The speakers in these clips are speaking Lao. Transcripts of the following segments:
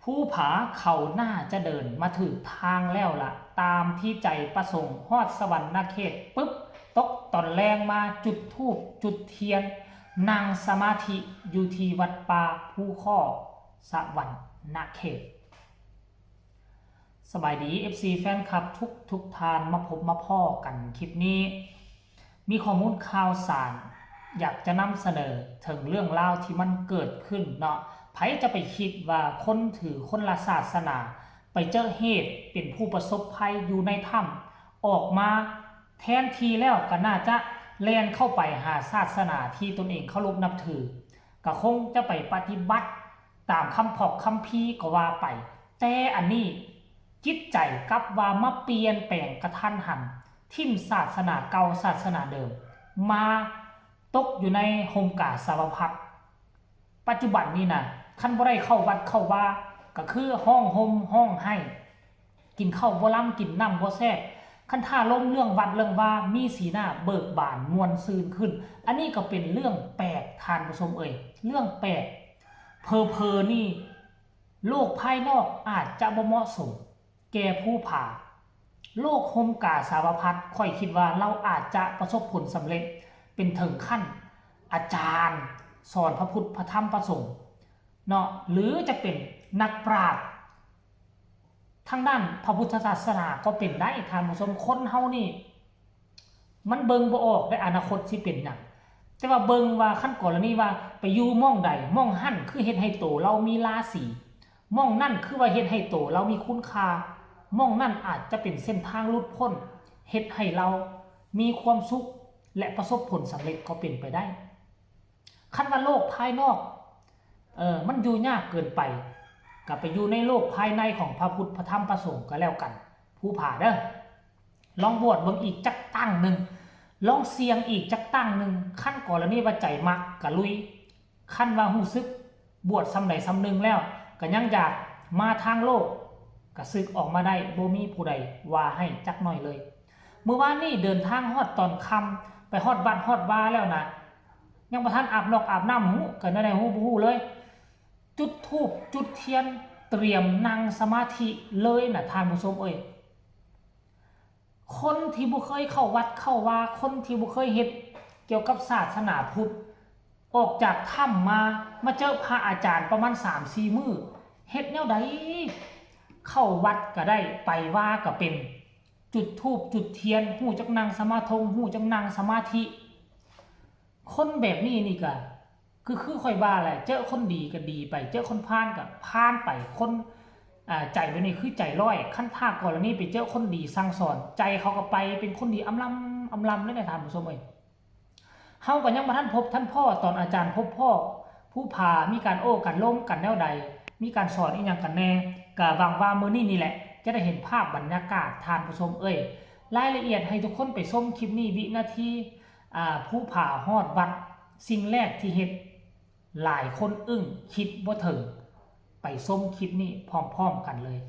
ປູຜາເຂົາໜ້າຈະເດີນມາຖືກທາງແລ້ວລະ ຕາມທີ່ໃຈປະສົງ. ຮອດສະຫວັນນະເຂດປຶບ, ຕົກຕອນແລງມາຈຸດທູບຈຸດທຽນ ນັ່ງສະມາທິຢູ່ທີ່ວັດປ່າພູຄໍ້ ສະຫວັນນະເຂດ. ສະບາຍດີ ເອັຟຊີ ແຟນຄລັບທຸກໆທ່ານ, ມາພົບມາພໍ້ກັນຄລິບນີ້ ມີຂໍ້ມູນຂ່າວສານ ຢາກຈະນຳສະເໜີເຖິງເລື່ອງລາວທີ່ມັນເກີດຂຶ້ນເນາະ. ໃຜຈະໄປຄິດວ່າຄົນຖືຄົນລະສາສະໜາ ໄປເຈີເຫດເປັນຜູ້ປະສົບໄພຢູ່ໃນຖ້ຳ ອອກມາ ແທນທີ່ແລ້ວກໍໜ້າຈະແລ່ນເຂົ້າໄປຫາສາສະໜາທີ່ຕົນເອງເຄົາລົບນັບຖື, ກໍຄົງຈະໄປປະຕິບັດຕາມຄຳພອກຄຳພີກໍວ່າໄປ. ແຕ່ອັນນີ້ຈິດໃຈກັບວ່າມາປ່ຽນແປງກະທັນຫັນ, ຖິ້ມສາສະໜາເກົ່າສາສະໜາເດີມ ມາຕົກຢູ່ໃນຮົ່ມກາສາວະພັດ. ປັດຈຸບັນນີ້ນະ ຄັນບໍ່ໄດ້ເຂົ້າວັດເຂົ້າວາ ກໍຄືຮ້ອງໂຮມຮ້ອງໄຫ້, ກິນເຂົ້າບໍ່ລຳ ກິນນ້ຳບໍ່ແຊບ. ຄັນຖ້າລົມເລື່ອງວັດເລື່ອງວາ ມີສີໜ້າເບີກບານມ່ວນຊື່ນຂຶ້ນ. ອັນນີ້ກໍເປັນເລື່ອງແປກທ່ານຜູ້ຊົມເອີຍ, ເລື່ອງແປກ. ເຜີໆນີ້ໂລກພາຍນອກອາດຈະບໍ່ເໝາະສົມ ແກ່ພູຜາ. ໂລກຮົ່ມກາສາວະພັດ ຂ້ອຍຄິດວ່າລາວອາດຈະປະສົບຜົນສຳເລັດເປັນເຖິງຂັ້ນອາຈານສອນພະພຸດພະທຳພະສົງເນາະ ຫຼືຈະເປັນນັກປາດທາງດ້ານພະພຸດທະສາສະໜາກໍເປັນໄດ້ທ່ານຜູ້ຊົມ. ຄົນເຮົານີ້ ມັນເບິ່ງບໍ່ອອກເດ້ອະນາຄົດຊິເປັນຫຍັງ. ແຕ່ວ່າເບິ່ງວ່າຄັນກໍລະນີວ່າໄປຢູ່ໝ່ອງໃດ, ໝ່ອງຫັ້ນຄືເຮັດໃຫ້ໂຕລາວມີລາສີ, ໝ່ອງນັ້ນຄືວ່າເຮັດໃຫ້ໂຕລາວມີຄຸນຄ່າ, ໝ່ອງນັ້ນອາດຈະເປັນເສັ້ນທາງຫຼຸດພົ້ນ ເຮັດໃຫ້ລາວມີຄວາມສຸກ ແລະ ປະສົບຜົນສຳເລັດກໍເປັນໄປໄດ້. ຄັນວ່າໂລກພາຍນອກ ເອີ ມັນຢູ່ຍາກເກີນໄປ ກໍໄປຢູ່ໃນໂລກພາຍໃນຂອງພະພຸດ ພະທຳ ພະສົງກໍແລ້ວກັນ ພູຜາເດີ. ລອງບວດເບິ່ງອີກຈັກຕັ້ງໜຶ່ງ, ລອງສ່ຽງອີກຈັກຕັ້ງໜຶ່ງ. ຄັນກໍລະນີວ່າໃຈມັກກໍລຸຍ, ຄັນວ່າຮູ້ສຶກບວດສ່ຳໃດສ່ຳໜຶ່ງແລ້ວ ກໍຍັງຢາກມາທາງໂລກ ກໍສຶກອອກມາໄດ້, ບໍ່ມີຜູ້ໃດວ່າໃຫ້ຈັກໜ້ອຍເລີຍ. ມື້ວານນີ້ເດີນທາງຮອດຕອນຄ່ຳ ໄປຮອດວັດຮອດວາແລ້ວນະ, ຍັງບໍ່ທັນອາບນອກອາບນ້ຳ ຮູ້ ກໍແນວໃດຮູ້ບໍ່ຮູ້ເລີຍ. ຈຸດທູບຈຸດທຽນ ຕຽມນັ່ງສະມາທິເລີຍນະທ່ານຜູ້ຊົມເອີຍ. ຄົນທີ່ບໍ່ເຄີຍເຂົ້າວັດເຂົ້າວາ, ຄົນທີ່ບໍ່ເຄີຍເຮັດກ່ຽວກັບສາສະໜາພຸດ, ອອກຈາກຖ້ຳມາ, ມາເຈີພະອາຈານປະມານສາມສີ່ມື້, ເຮັດແນວໃດ? ເຂົ້າວັດກໍໄດ້, ໄປວາກໍເປັນ, ຈຸດທູບຈຸດທຽນ, ຮູ້ຈັກນັ່ງສະມາທົງ, ຮູ້ຈັກນັ່ງສະມາທິ. ຄົນແບບນີ້ນີ້ກະ ຄື ຄືຂ້ອຍວ່າແຫຼະ, ເຈີຄົນດີກໍດີໄປ, ເຈີຄົນພານກໍພານໄປ, ຄົນ ອາ ໃຈແບບນີ້ຄືໃຈຮ້ອຍ. ຄັນຖ້າກໍລະນີໄປເຈີຄົນດີສັ່ງສອນ, ໃຈເຂົາກໍໄປເປັນຄົນດີອຳລຳ ອຳລຳເລີຍນະທ່ານຜູ້ຊົມເອີຍ. ເຮົາກໍຍັງບໍ່ທັນພົບທັນພໍ້, ຕອນອາຈານພົບພໍ້ ພູຜາ ມີການໂອ້ການລົມກັນແນວໃດ, ມີການສອນອີ່ຫຍັງກັນແດ່, ກໍຫວັງວ່າມື້ນີ້ນີ້ແຫຼະ ຈະໄດ້ເຫັນພາບບັນຍາກາດທ່ານຜູ້ຊົມເອີຍ. ລາຍລະອຽດໃຫ້ທຸກຄົນໄປຊົມຄລິບນີ້ ວິນາທີ ອາ ພູຜາຮອດວັດ, ສິ່ງແລກທີ່ເຮັດ ຫຼາຍຄົນອຶ້ງຄິດບໍ່ເຖິງ. ໄປຊົມຄລິບນີ້ພ້ອມໆກັນເລີຍ.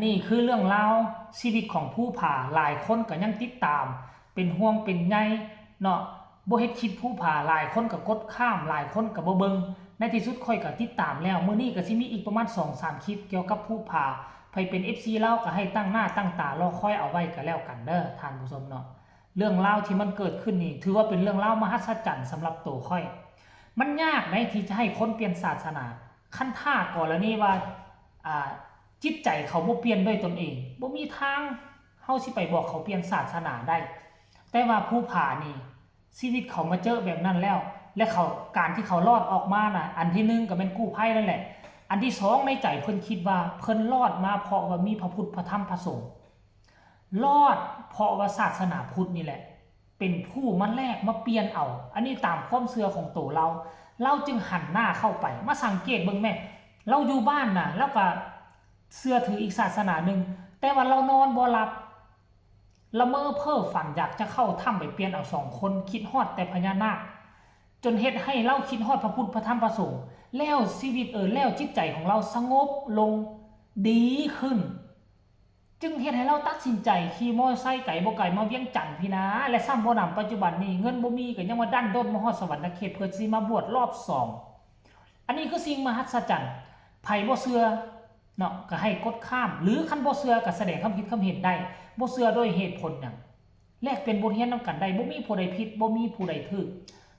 ນີ້ຄືເລື່ອງລາວຊີວິດຂອງພູຜາ ຫຼາຍຄົນກໍຍັງຕິດຕາມ ເປັນຫ່ວງເປັນໃຍເນາະ ບໍ່ເຮັດຄລິບພູຜາ ຫຼາຍຄົນກໍກົດຂ້າມ ຫຼາຍຄົນກໍບໍ່ເບິ່ງ. ໃນທີ່ສຸດຂ້ອຍກໍຕິດຕາມແລ້ວ ມື້ນີ້ກໍຊິມີອີກປະມານສອງສາມຄລິບກ່ຽວກັບພູຜາ. ໃຜເປັນເອັຟຊີລາວກໍໃຫ້ຕັ້ງໜ້າຕັ້ງຕາລໍຄອຍເອົາໄວ້ກໍແລ້ວກັນເດີທ່ານຜູ້ຊົມເນາະ. ເລື່ອງລາວທີ່ມັນເກີດຂຶ້ນນີ້ ຖືວ່າເປັນເລື່ອງລາວມະຫັດສະຈັນສຳລັບໂຕຂ້ອຍ. ມັນຍາກໃດທີ່ຈະໃຫ້ຄົນປ່ຽນສາສະໜາ ຄັນຖ້າກໍລະນີວ່າ ອ່າ ຈິດໃຈເຂົາບໍ່ປ່ຽນດ້ວຍຕົນເອງ ບໍ່ມີທາງເຮົາຊິໄປບອກເຂົາປ່ຽນສາສະໜາໄດ້. ແຕ່ວ່າພູຜານີ້ ຊີວິດເຂົາມາເຈີແບບນັ້ນແລ້ວ ແລະ ເຂົາ ການທີ່ເຂົາລອດອອກມານະ ອັນທີໜຶ່ງກໍແມ່ນກູ້ໄພນັ້ນແຫຼະ ອັນທີສອງໃນໃຈເພິ່ນຄິດວ່າເພິ່ນລອດມາເພາະວ່າມີພະພຸດ ພະທຳ ພະສົງ ລອດເພາະວ່າສາສະໜາພຸດນີ້ແຫຼະ ເປັນຜູ້ມາແລກມາປ່ຽນເອົາ ອັນນີ້ຕາມຄວາມເຊື່ອຂອງໂຕລາວ. ລາວຈຶ່ງຫັນໜ້າເຂົ້າໄປ ມາສັງເກດເບິ່ງແມ້ ລາວຢູ່ບ້ານນະ ລາວກະເຊື່ອຖືອີກສາສະໜາໜຶ່ງ ແຕ່ວ່າລາວນອນບໍ່ຫຼັບ ລະເມີເພ້ຝັນຢາກຈະເຂົ້າຖ້ຳໄປປ່ຽນເອົາສອງຄົນ ຄິດຮອດແຕ່ພະຍານາກ ຈົນເຮັດໃຫ້ລາວຄິດຮອດພະພຸດ ພະທຳ ພະສົງ ແລ້ວຊີວິດ ເອີ ແລ້ວຈິດໃຈຂອງລາວສະຫງົບລົງ ດີຂຶ້ນ ຈຶ່ງເຮັດໃຫ້ລາວຕັດສິນໃຈຂີ່ມໍໄຊໄກບໍ່ໄກມາວຽງຈັນພີ້ນາ ແລະຊ້ຳບໍ່ໜຳປັດຈຸບັນນີ້ເງິນບໍ່ມີ ກໍຍັງວ່າດັນດ້ນມາຮອດສະຫວັນນະເຂດ ເພື່ອຊິມາບວດລອບສອງ. ອັນນີ້ຄືສິ່ງມະຫັດສະຈັນ ໃຜບໍ່ເຊື່ອເນາະ ກໍໃຫ້ກົດຂ້າມ ຫຼືຄັນບໍ່ເຊື່ອກໍສະແດງຄຳຄິດຄຳເຫັນໄດ້ ບໍ່ເຊື່ອດ້ວຍເຫດຜົນຫຍັງ ແລກປ່ຽນບົດຮຽນນຳກັນໄດ້ ບໍ່ມີຜູ້ໃດຜິດ ບໍ່ມີຜູ້ໃດຖືກ.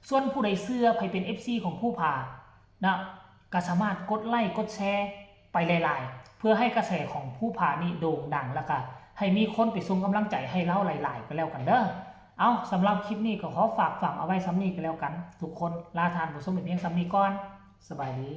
ສ່ວນຜູ້ໃດເຊື່ອ ໃຜເປັນເອັຟຊີຂອງພູຜາເນາະ ກໍສາມາດກົດໄລ້ກົດແຊໄປຫຼາຍໆ ເພື່ອໃຫ້ກະແສຂອງພູຜານີ້ໂດ່ງດັງ ແລ້ວກະໃຫ້ມີຄົນໄປສົ່ງກຳລັງໃຈໃຫ້ລາວຫຼາຍໆ ກໍແລ້ວກັນເດີ. ເອົາ ສຳລັບຄລິບນີ້ກໍຂໍຝາກຝັງເອົາໄວ້ສ່ຳນີ້ກໍແລ້ວກັນທຸກຄົນ ລາທ່ານຜູ້ຊົມໄປພຽງສ່ຳນີ້ກ່ອນ. ສະບາຍດີ.